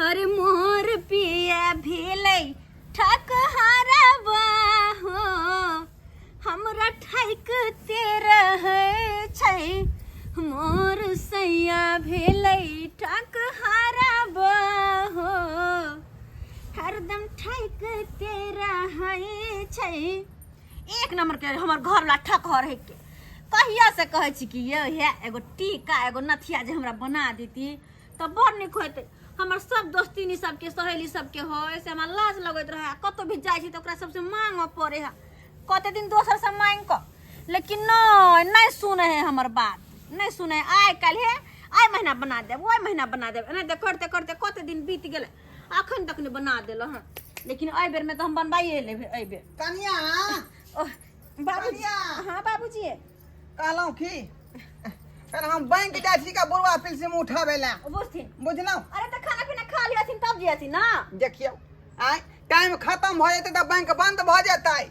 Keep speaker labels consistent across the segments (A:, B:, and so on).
A: हर मोर पिया भेलै ठकहरवा हो, हमरा ठैकते रहै छै। मोर सैया भेलै ठकहरवा हो, हरदम ठैकते रहै छै। एक नंबर के हमर घर वाला ठकहर है के। कहिया से कहै छी कि ये हे एगो टीका एगो नथिया जे हमरा बना देती तऽ बड़ नीक होतै। हमर सब दोस्तिनी सबके सहेली सबके होइ से हमरा लाज लगैत रहै। कतौ भी जाइ छी तऽ ओकरा सबसे मांगऽ पड़े है, कते दिन दोसर से मांगि कऽ, लेकिन नहि नहि सुनै है हमर बात, नहि सुनै है। आइ काल्हि हे आइ महीना बना देब, ओहि महीना बना देब, एनाहिते करते करते कते दिन बीत गेलै, अखन तक नहि बना देलहुँ हँ। लेकिन एहि बेरमे तऽ हम बनबाइए लेबै एहि बेर।
B: कनिया।
A: ओह, बाबूजी।
B: कनिया।
A: हाँ बाबूजी।
B: कहलहुँ की फेर हम बैंक जाइ छी का बुढ़वा पिलसिम उठाबै लए।
A: बुझथिन।
B: बुझलहुँ।
A: अरे तऽ खाना पीना खा लियथिन तब जियथिन ना।
B: देखियौ आइ टाइम खत्म भऽ जेतै तऽ बैंक बंद भऽ जेतै,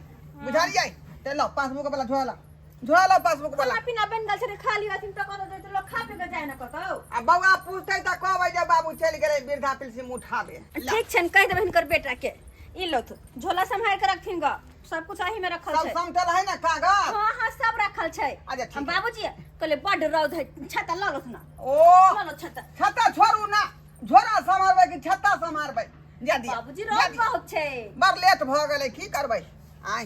B: बुझलियै? तऽ लो पासबुक वाला झोला लो, झोला लो पासबुक वाला।
A: खाना पीना बनि गेल छै, खा लियथिन तऽ कतौ जेतै लोक खा पी कऽ जाय ने कतौ।
B: आ बौआ पूछतै तऽ कहबै जे बाबू चलि गेलै वृद्धा पिलसिम उठाबे।
A: ठीक छनि, कहि देबै हिनकर बेटा के। ई लौथ झोला सम्हारि के रखथिन ग, सब कुछ एही में रखल
B: सब
A: छै।
B: समटल है ना कागज?
A: हाँ हाँ सब रखल छै।
B: अच्छा, ठीक
A: हम
B: है।
A: बाबूजी कहले बड रौद है, छता लऽ लौथ ना।
B: ओ
A: लऽ लो छता।
B: छता छोड़ू ना, झोरा सम्हारबै कि छत्ता सम्हारबै? जा दिया।
A: बाबूजी
B: जा
A: रौद
B: दिया।
A: बहुत छै।
B: बड़ लेट भऽ गेलै, की करबै? आइ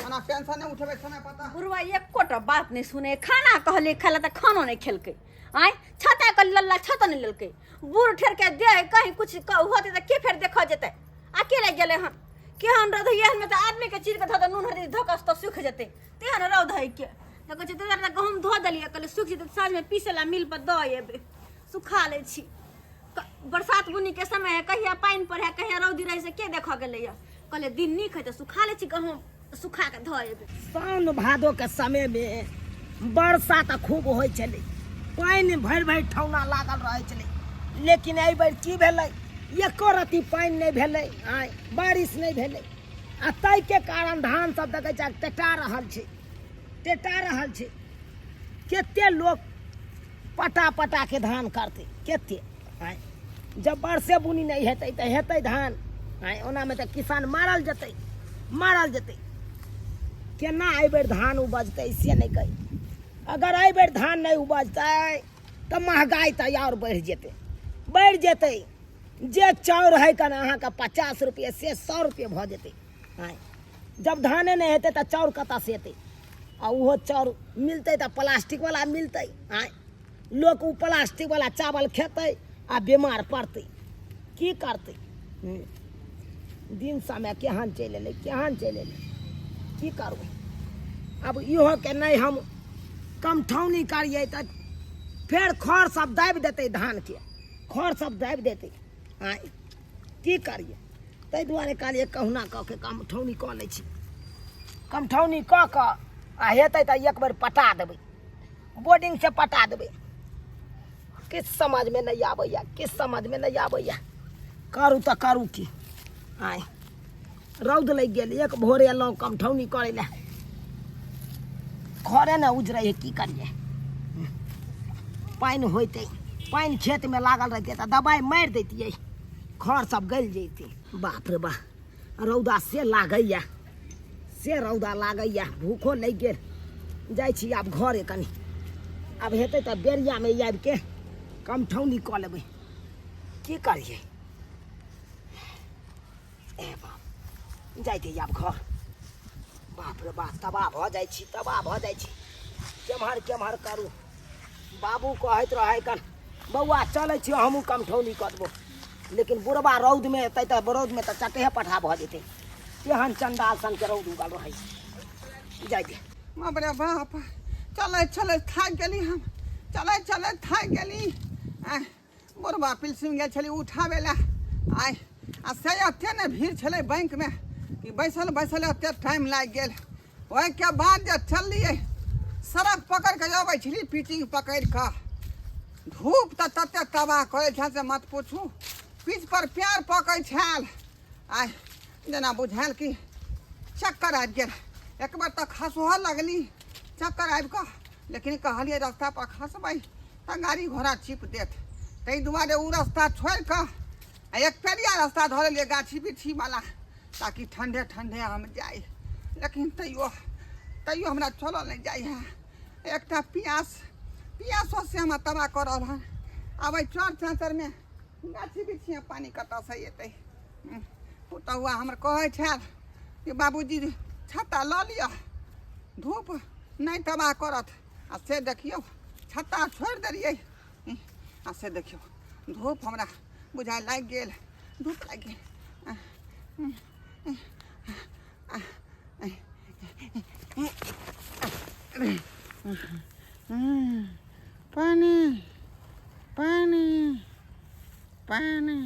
B: ओना टेंशन नहि उठेबै समय पता।
A: बुढ़वा एकोटा बात नहि सुने, खाना कहले खाला तऽ खानो नहि खेलकै। आँय छता के लल्ला छतो नहि लेलकै। बूढ़ ठेर के दे कहीं कुछ होतै तऽ के फेर देखऽ जेतै? अकेले गेलै हन। केहन रौद है, एहन में तऽ आदमी के चीर के धऽ दऽ नून हरदी धऽ कऽ तऽ सूखि जेतै, तेहन रौद है के। तऽ कहै छै ताहि दुआरे गहूँम धो देलियै, कहलियै सूखि जेतै तऽ साँझमे पीसै लए मिल पर दऽ एबै, सुखा लै छी। बरसात बुन्नी के समय है, कहिया पानि पड़ै है कहिया रौदी रहै से के देखऽ गेलैया। कहलियै दिन नीक है तऽ सुखा लै छी गहूँम, सुखा कऽ धऽ एबै।
C: साउन भादो के समय में वर्षा तऽ खूब होइ छलै, पानि भरि भरि ठौना लागल रहै छलै। लेकिन एहि बेर की भेलै, एको रत्ती पानि नहि भेलै, आँय बारिश नहि भेलै, आ ताहिके कारण धान सब देखै छै टेटा रहल छै, टेटा रहल छै। कते लोक पटा पटा के धान करतै कते? आँय जब बरसे बुनी नहि हेतै तऽ हेतै धान? आँय ओनामे तऽ किसान मारल जेतै, मारल जेतै। केना एहिबेर धान उपजतै से नहि कही। अगर एहिबेर धान नहि उपजतै तऽ महगाइ तऽ आओर बढ़ि जेतै, बढ़ि जेतै। जे चाउर है कन अहाँके 50 रुपये से 100 रुपये भऽ जेतै। आँय जब धाने नहि हेतै तऽ चाउर कतऽसँ एतै? आ ओहो चाउर मिलतै तऽ प्लास्टिकवला मिलतै। आँय लोक ओ प्लास्टिकवला चावल खेतै आ बीमार पड़तै, की करतै? दिन समय केहन चलि एलै, केहन चलि एलै, की करबै आब? इहोके नहि हम कमठौनी करियै तऽ फेर खर सब दाबि देतै, धानके खर सब दाबि देतै। आँय की करियै? ताहि दुआरे कहलियै कहुना कऽ के कमठौनी कऽ लै छी। कमठौनी कऽ कऽ आ हेतै तऽ एक बेर पटा देबै, बोर्डिंगसँ पटा देबै। किछु समझमे नहि आबैए, किछु समझमे नहि आबैए, करू तऽ करू की? आँय रौद लागि गेल, एक भोरे एलहुँ कमठौनी करै लए, घरे ने उजरै है, की करियै? पानि होइतै, पानि खेतमे लागल रहितै तऽ दबाइ मारि दैतियै, खर सब गलि जैतै। बाप रे बा, रौदा से लागैए, से रौदा लागैए, भूखो लागि गेल। जाइ छी आब घरे कनि, आब हेतै तऽ बेरियामे आबिके कमठौनी कऽ लेबै, की करियै? ए बाप, जाइ दे आब घर। बाप रे बाप, तबाह भऽ जाइ छी, तबाह भऽ जाइ छी। केम्हर केम्हर करू? बाबू कहैत रहै कन बौआ चलै छियौ, हमहूँ कमठौनी कऽ देबौ। लेकिन बुढ़बा रौदमे एतै तऽ रौदमे तऽ चटेहे पठा भऽ जेतै, तेहन चंडाल सनके रौद उगल रहै छै। जाइ दे।
B: बाप रे बाप, चलैत चलैत थाकि गेली हम, चलैत चलैत थाकि गेली। आँय बुढ़बा पिलसिम गेल छली उठाबै लए आइ, आ से एते ने भीड़ छलै बैंकमे कि बैसल बैसल एते टाइम लागि गेल। ओहिके बाद जे चललियै सड़क पकड़ि कऽ अबै छली, पिचिंग पकड़ि कऽ, धूप तऽ तते तबाह करै छल से मत पूछू। पीच पर प्यार पकै छल, आइ जेना बुझायल कि चक्कर आबि गेल। एक बेर तऽ खसहो लगली चक्कर आबि कऽ, लेकिन कहलियै रास्ता पर खसबै तऽ गाड़ी घोड़ा चिप देत, ताहि दुआरे ओ रास्ता छोड़ि कऽ आ एक पेरिया रास्ता धऽ लेलियै गाछी बिरछी वाला ताकि ठंडे ठंडे हम जाइ, लेकिन तैयो तैयो हमरा चलल नहि जाइ है। एकटा पियास पियासो से हमरा तबाह कऽ रहल हन। आब एहि चर चाँचरमे गाछी बिरछीमे पानि कतऽसँ एतै? पुतहुआ हमर कहै छल कि बाबूजी छत्ता लऽ लिअ, धूप नहि तबाह करत। आ से देखियौ छत्ता छोड़ि देलियै, आ से देखियौ धूप हमरा बुझाइ लागि गेल, धूप लागि गेल। पानि पानि पानि।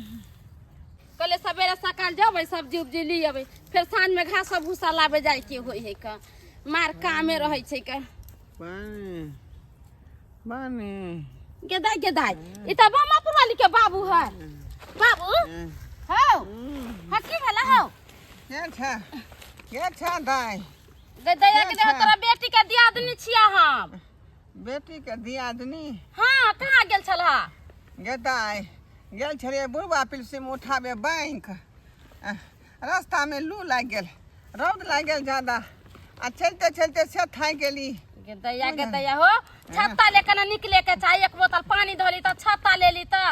A: कहले सवेरे सकाल जेबै सब्जी उब्जी ली अबै, फेर साँझमे घास भूसा लाबे जाइके होइ है का, मार कामे रहै छै का।
B: पानि पानि।
A: गेदाइ गेदाइ, ई तऽ बमापुर वाली के बाबू है। बाबू हौ, हाँ की भेला हौ?
B: के छै, के छै दाइ?
A: गदैया के देह, तोरा बेटी के दियादनी छिया हम।
B: बेटी के दियादनी?
A: हाँ। कहाँ गेल छलहा
B: गे दाइ? गेल छलियै बुढ़बा पिलसिम उठाबे बैंक, रास्तामे लू लागि गेल, रौद लागि गेल ज्यादा, आ चलते चलते से थाकि गेली।
A: गेदैया गेदैया हो, छत्ता लेके ना निकले के चाही। एक बोतल पानी धोली तऽ छत्ता ले ली तऽ,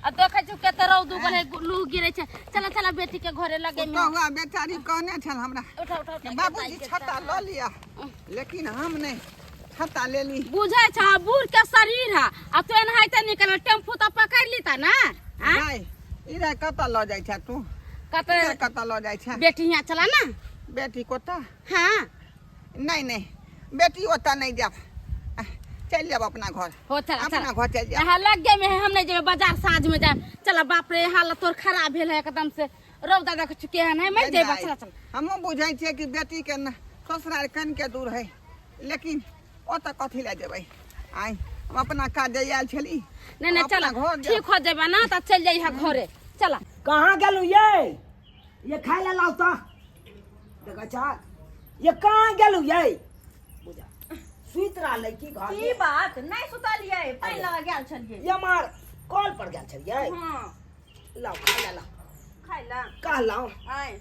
A: आ देखै छी कते रौद उगल है, लू गिरे छै। चला चला, बेटी के घरे लगे में।
B: पुतहुआ बेचारी कहने छल हमरा
A: उठा उठा उठा,
B: बाबूजी छत्ता लऽ लिअ, लेकिन हम नहि छत्ता लेली।
A: बुझै छ बूढ़ के शरीर है, आ तू एनाहिते निकल, टेम्पू तऽ पकड़ ली त ना?
B: नहीं, इधर कतऽ लऽ जाइ छ तू?
A: कतऽ
B: इधर कतऽ लऽ जाइ छ?
A: बेटी यहाँ चला ना।
B: बेटी कोता?
A: हाँ।
B: नहीं नहीं, बेटी ओतऽ नहीं जाब, चलि जाब अपना घर।
A: हो चला
B: अपना
A: चला
B: घर चलि जाब।
A: यहाँ लगे में है, हम नहीं जेबै बाजार, साँझ में जाब। चला। बाप रे, हालत तोर खराब भेल है एकदम से, रौदा देख चुके हैं। नहीं मर जेबा, चला चला।
B: हमहूँ बुझै छियै कि बेटी के न ससुराल कनिके दूर है, लेकिन ओतऽ कथी लए जेबै? आइ हम अपना काज जाय आयल छली।
A: नहीं नहीं,
B: अपना
A: चला
B: घर जाब।
A: ठीक हो जेबा ना तऽ चलि जइहा घरे, चला।
C: कहाँ गेलू ये खाय ला लाउ तऽ देखै छहक, ये कहाँ गेलू ये? बुझा सुति रहलै की घर
D: की
C: में?
D: बात, नहि सुतलियै, पानि लगा गेल छलियै।
C: ये मार कल पर गेल छलियै?
D: हाँ।
C: लाउ खाय ला लाउ।
D: खाय ला।
C: कहलहुँ
D: आय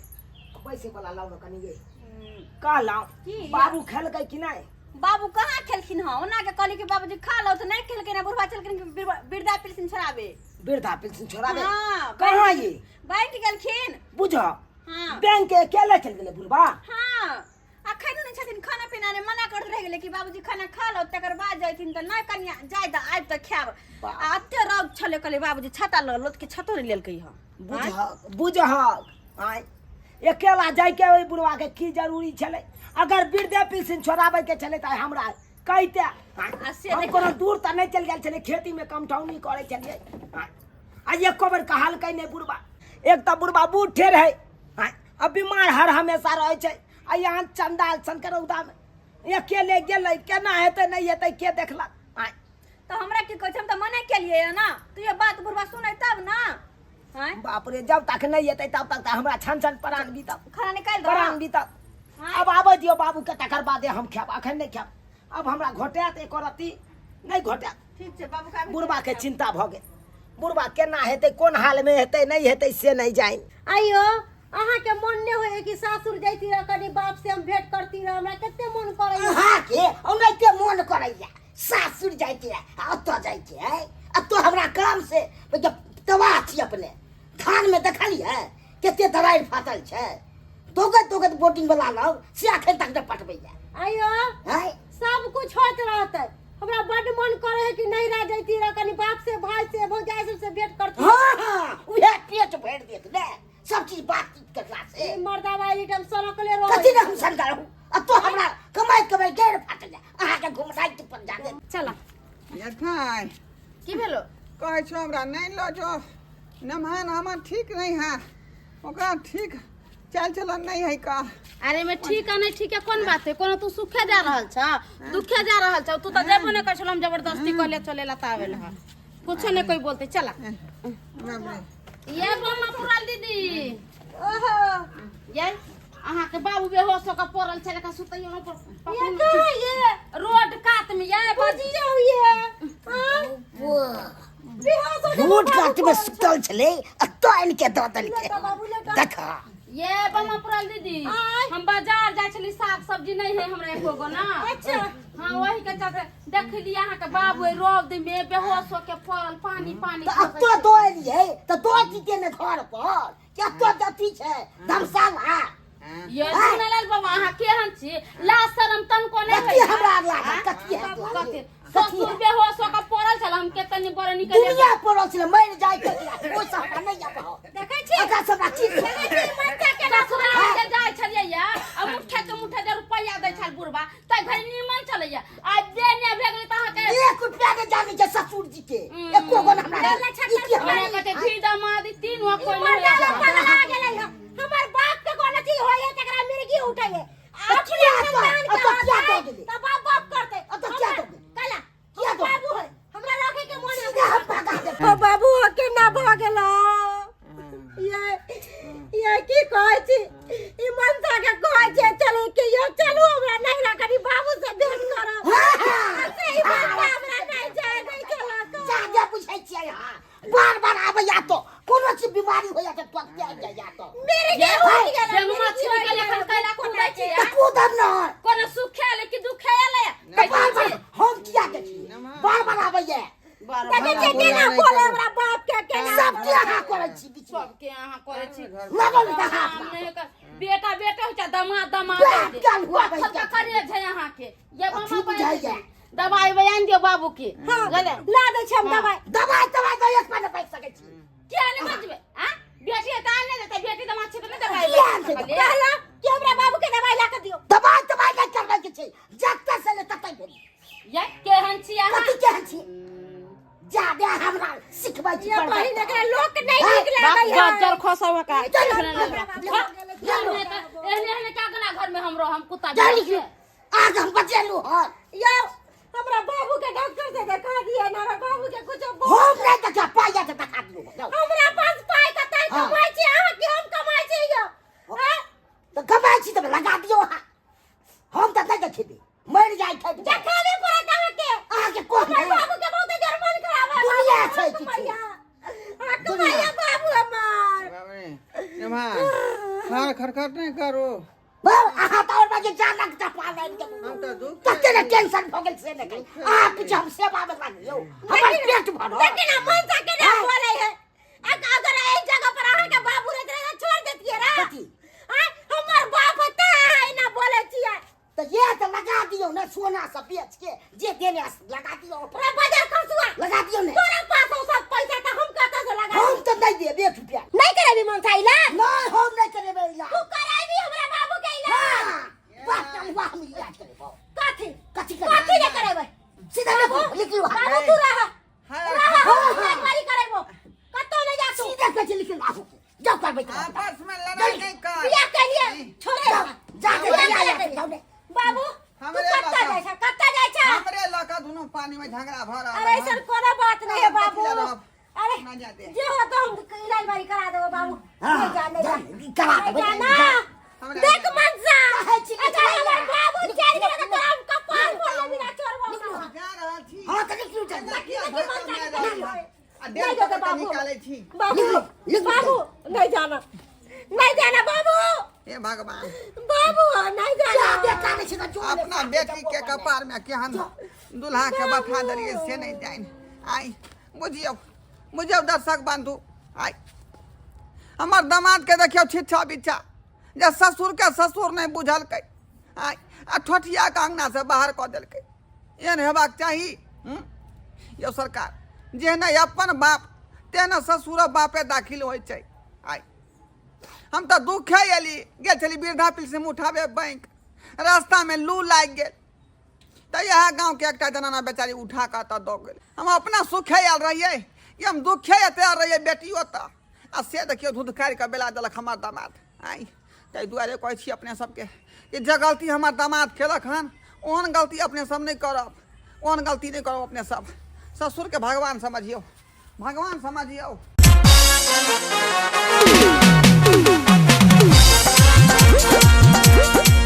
C: पैसे वाला लाउ ने कनि ये। कहलहुँ
D: की?
C: बाबू खेलकै कि नहि?
D: बाबू कहाँ खेलखिन हँ? ओना के कहली कि बाबूजी खा लो तऽ नहि खेलखिन हँ। बुढ़वा चलखिन कि वृद्धा पेंशन छोड़ाबे।
C: वृद्धा पेंशन छोड़ाबे?
D: हाँ।
C: कहाँ ये?
D: बैंक गेलखिन।
C: बुझ
D: हाँ।
C: बैंक के अकेले चलि गेलै बुढ़बा?
D: हाँ, अखन नहि छथिन, खाना पीना ने मना करैत रहि गेलै कि बाबूजी खाना खा लो तकर बाद जैथिन, तऽ नहि कनिया जाय तऽ आबि तऽ खायब। आ एते रौद छलै, कहलियै बाबूजी छत्ता लऽ लोत के, छतो नहि लेलकै हँ।
C: बुझहक बुझहक, आँय अकेला जाइके ओहि बुढ़वाके की जरूरी छलै? अगर वृद्धे पेंशन छोड़ाबैके छलै तऽ हमरा कहिते। आँय,
D: आ से
C: हम
D: देखियौ।
C: कोनो दूर तऽ नहि चलि गेल छलै, खेतीमे कमठौनी करै छलियै। आँय, आ एको बेर कहलकै नहि बुढ़बा। एक तऽ बुढ़बा बूढ़े रहै, आँय, आ बीमार हर हमेशा रहै छै, आ यहाँ चंडाल सनके रौदामे अकेले गेलै, केना हेतै नहि हेतै के देखलक? आँय।
D: तऽ हमरा की कहै छै? हम तऽ मना केलियै ने, तू ये बात बुढ़बा सुनै तब ना? आँय।
C: बाप रे, जब तक नहि एतै तब तक तऽ हमरा छन छन प्राण बीतत।
D: खाना निकालि दो।
C: प्राण बीतत।
D: आँय।
C: अब आबै दियौ बाबूके, तकर बादे हम खायब, अखन नहि खायब। अब हमरा घोटायत एको रत्ती नहि घोटायत।
D: ठीक छै, बाबू के
C: बुढ़बाके चिंता भऽ गेल, बुढ़बा केना हेतै, कोन हालमे हेतै नहि हेतै से नहि जानि।
E: आइयो अहाँके मन नहि होइए कि सासुर जैती रह, कनि बाप से हम भेंट करती रह? हमरा कते मन करैए।
F: अहाँके ओनाहिते मोन करैया सासुर जाइके आ ओतऽ जाइके है, आ तो हमरा काम से तबाह छी अपने। धान में देखलियै कते दवाइ फाटल छै, दौगैत दौगैत बोटिंग वाला लग से अखन तक नहि पटबैया।
E: आइयो
F: है
E: सब कुछ होइत रहतै, हमरा बड्ड मन करे है कि नैहरा जैती रह, कनि बाप से, भाई से, भौजाई सब से भेंट करती।
F: हाँ हाँ, उहे पेट भरि देत ने सब चीज बातचीत करला से।
E: ई मर्दावा एनी टाइम सड़कले रहै।
F: कथी ने हम सनका रहू? आ तो हमरा कमाइत कमाइत गैर फाटल जाय, अहाँके घुमनाइ पर जादे।
A: चला।
B: जेठाइ।
A: की भेलो?
B: कहै छौ हमरा नहि लऽ जो, नमहन हमर ठीक नहीं है, ओकरा ठीक चाल चलन नहीं है का।
A: अरे में ठीक है नहीं ठीक है कोन बात है? कोनो तू सुखे जा रहल छ, दुखे जा रहल छ? तू त जेबो नहीं कर छल, हम जबरदस्ती कहले चले ला तावेल ह, कुछो नहीं कोई बोलते, चला।
B: बाप रे।
A: ये बम्मा पुराल दीदी।
E: ओहो।
A: ये अहाँ के बाबू बेहोश होकर पड़ल छले का, सुतैयो न पर।
E: ये कहाँ ये?
A: रोड कात में ये।
E: बजियो ये, हाँ? बेहोश हो के
F: रोड
E: बाबू
F: कात में
E: पड़ल
F: सुतल छलै, एतऽ आनि के दऽ देलकै देखा।
D: ये बमा पुरल दीदी, हम बाजार जाइ छली, साग सब्जी नहीं है हमरा एको गो ना।
E: अच्छा।
D: हाँ, वही के चलते देखली अहाँ के बाबू एहि रौद में बेहोश होके पड़ल, पानी पानी
F: तऽ
D: खसै
F: एतऽ
D: छै।
F: दऽ एलियै तऽ दऽ दितियै ने घर पर कि एतऽ अथी छै धर्मशाला।
D: ये सुनलाल बाबा, अहाँ केहन छी? लाज शरम तनको नहीं
F: कथी
D: होइया?
F: हमरा लागल? कथी है लागल?
D: कथी?
F: कथी
D: ससुर
F: है?
D: बेहोश होके पड़ल छल, हम के तनी बड़ निकल
F: दुनिया पड़ल छलै मरि जाइ के ओहिसँ हमरा नहि आबऽ।
E: देखै छी।
F: एकरा सब हमरा की
E: देखै छी मनसा केना
D: ससुराल जे जाइ छलियै या आ मुठ्ठा के मुठ्ठा जे रुपैआ दै छल बुढ़बा, तै घड़ी निमन छलैया, आ जे ने भे गेलै तऽ अहाँके
F: एक रुपया नहि जानै छै ससुर जी के, एको गो ने हमरा।
E: चल,
F: ई की हमरा
D: हमरा कहै छै घी दमादी तीन हो कोइ नहि
E: मर्दाना
D: होइया।
E: पगला गेलै हँ। हमर बाप के कोनो चीज होइए तकरा मिर्गी उठैए।
F: तऽ
E: अपने
F: किया दऽ-
E: खानदान के
F: अतऽ किया
E: होतै
F: दऽ गेलै?
E: तऽ बाप बाप करतै।
F: अतऽ किया दऽ गेलै?
E: कला
F: किया दऽ
E: बाबू है, हमरा रखे के मन है।
F: सीधा हम भगा देब।
E: ओ बाबू केना भऽ गेलो? ये की कहै छी? ई मनसा के कहै छै चले के यो चलू हमरा नैहरा, कनी बाबू से भेंट करब।
F: हाँ,
E: से ई मनसा हमरा नहि जाय दै छलक।
F: जादे बुझै छियै अहाँ। बार बार आबैया तो कोनो चीज बीमारी होइया तऽ तुरन्ते आबि जाइया तो
E: मेरे के हो गेल।
D: जे मछली के लेखन कैला कुदै छी?
F: तऽ कूदब ने।
D: कोनो सुख आयल कि दुख आयल?
F: तऽ बार बार हम किया देखियै? बार बार आबैया।
E: देखै छियै केना बोले हमरा बाप के, केना
F: सबके अहाँ करै छी बीच मे।
D: सबके अहाँ करै छी।
F: लगल तऽ हाथ
D: काम नहि कर, बेटा बेटा होइ छै, दमाद दमाद
F: बाप
D: होइ छै।
F: काल हुआ
D: पत्थर
F: बैठ
D: के करे छै अहाँके। ये मामा
F: अथी बुझाइया।
D: दवाई बयान दियौ बाबू के।
E: हाँ,
D: गेलै।
E: ला दै छी हम दवाई।
F: दवाई तवाई दऽ एक पाने बैठ सकै छी?
D: किया नहि बजबै? आ बेटी तऽ आने देतै, बेटी दमाद छै तऽ नहि दवाई
F: किया
D: बजा
F: आनतै?
D: सकलियै?
E: कहला कि हमरा बाबू के दवाई ला के दियौ।
F: दवाई तवाई नहि करबै के छै, जतऽ से ले ततै भेल।
D: ये केहन छी अहाँ?
F: कथी केहन छी? जादे हमरा सिखबै छी।
E: ये बहिन, एकरा लोक नहि नीक
D: बाप
E: लागै है।
D: गज्जर खसब का।
F: चल,
D: एहने एहने का गना घर में हमरो हम कुत्ता
F: चल
D: बिलाइ
F: निकलू। आज हम बचेलू हन।
E: यौ, हमरा बाबू के डॉक्टर से देखा दिअ ने, हमरा बाबू के कुछ
F: हम नहि देखा पाइया के देखा दियौ। जाउ।
E: हमरा पास पाइ कतै?
F: हाँ।
E: कमाइ छी अहाँ कि हम कमाइ छी यौ? आँय?
F: तऽ कमाइ छी तऽ लगा दियौ अहाँ। हम तऽ नहि देखेबै, मरि जाइ छै।
E: देखाबे पड़त अहाँके।
F: अहाँके कोन
E: हमर बाबू के बहुत जोर मन खराब है।
F: दुनिया छै किछु।
E: कमाइया। अहाँ कमाइया बाबू हमर।
B: बाप रे, एम्हर हार खटखट नहि करू।
F: बौ, अहाँ तऽ आओर बाजे जानक चपा लाइन के
B: हम तऽ दुख
F: कते ने टेंशन भऽ गेल से ने कही। अहाँ पीछे हम सेवा में लागियौ, हमर पेट भरल।
E: देखी ना मनसा केना बोलै है। अगर एहि जगह पर अहाँके बाबू रहैत रहे तऽ छोड़ देतियै रे?
F: कथी?
E: आँय, हमर बाप है तें अहाँ एना बोलै छियै।
F: तऽ ये तऽ लगा दियौ ने, सोना सब बेच के जे देने से लगा दियौ।
E: तोरा बाजार खर्चुआ
F: लगा दियौ ने।
E: तोरा पास ओ सब पैसा तऽ हम कतऽ से लगा?
F: हम तऽ नहि देब एक रुपया।
E: नहि करेबी मनसा इलाज?
F: नहि, हम नहि करेबै इलाज।
E: तू करेबी हमरा बाबू के इलाज।
F: हाँ, वाह चल वाह, हम इलाज करेबौ।
E: कथी?
F: कथी करेबै?
E: कथी नहि करेबै?
F: सीधा लिखू लिखलू।
E: बाबू, तू रह।
B: हार
E: रह, हम इलाज करेबो, कतौ नहि जा तू।
F: सीधा कहै छै लिखलू, आबू जाउ करबै तऽ।
B: आपस में लड़ाई नहीं कर।
E: बियाह के लिए छोड़े
F: जाउ जा के
E: बियाह
F: जाउ
E: के लिए।
F: जाउ ने।
E: बाबू, तू
B: हमरे
E: कत्ता
B: लड़का।
E: जाइ छ? कत्ता जाइ छ?
B: हमरे लऽ कऽ दुनू पानी में झगड़ा भऽ रहल
E: अरे
B: हन।
E: ऐसन कोनो बात नहीं है
B: हम
E: बाबू।
B: कथी लए रहब?
E: अरे
B: ना जा दे।
E: जे हो तो हम इलाज बारी करा देबो बाबू।
F: हाँ,
E: नहीं जा, नहीं जा।
F: जा, करा
E: नहीं
F: देबै।
E: जा ना।
B: हमरा
E: देख मनसा,
F: कहै छी कि
E: अगर हमर बाबू चलि गेल तऽ तोरा हम कपार फोड़ लेबी ना छोड़बो।
B: जा रहल छी।
F: हाँ तऽ निकलू, चल।
B: एना किया
E: देखी
B: धक्का
E: मनसा
B: मारि
E: के
B: रहल
E: नहीं
B: हन?
E: होय।
B: आ
E: नहीं
B: डेढ़
E: जेतै
B: टका
E: बाबू।
B: निकालै छी।
E: बाबू,
F: निकलू, निकलू।
E: बाबू नहीं जाना, नहीं जाना बाबू।
B: हे भगवान।
E: बाबू नहीं
F: जा
E: जाना।
F: बेटा नहि छै तऽ जो
B: अपना बेटी के कपार में केहन दुल्हा के बैठा देलियै से नहि जानि। आइ बुझियौ, बुझियौ दर्शक बंधु, आइ हमर दामाद के देखियौ छिच्छा बिच्छा जे ससुर के ससुर नहि बुझलकै, आइ आ ठोठिया के अंगना से बाहर कऽ देलकै। एहन हेबाक चाही? हूँ? यौ सरकार, जेहने अपन बाप तेहने ससुरो बापे दाखिल होइ छै। आइ हम तऽ दुखे एली, गेल छली वृद्धा पेंशन उठाबे बैंक, रास्तामे लू लागि गेल तऽ इएह गाँवके एकटा जनाना बेचारी उठा कऽ एतऽ दऽ गेल। हम अपना सुखे आयल रहियै कि हम दुखे एतऽ आयल रहियै बेटी ओतऽ, आ से देखियौ धुधकारि कऽ बेला देलक हमर दामाद। आइ ताहि दुआरे कहै छी अपने सबके कि जे गलती हमर दामाद केलक हन ओहन गलती अपने सब नहि करब, ओहन गलती नहि करब। अपने सब ससुरके भगवान समझियौ, भगवान समझियौ।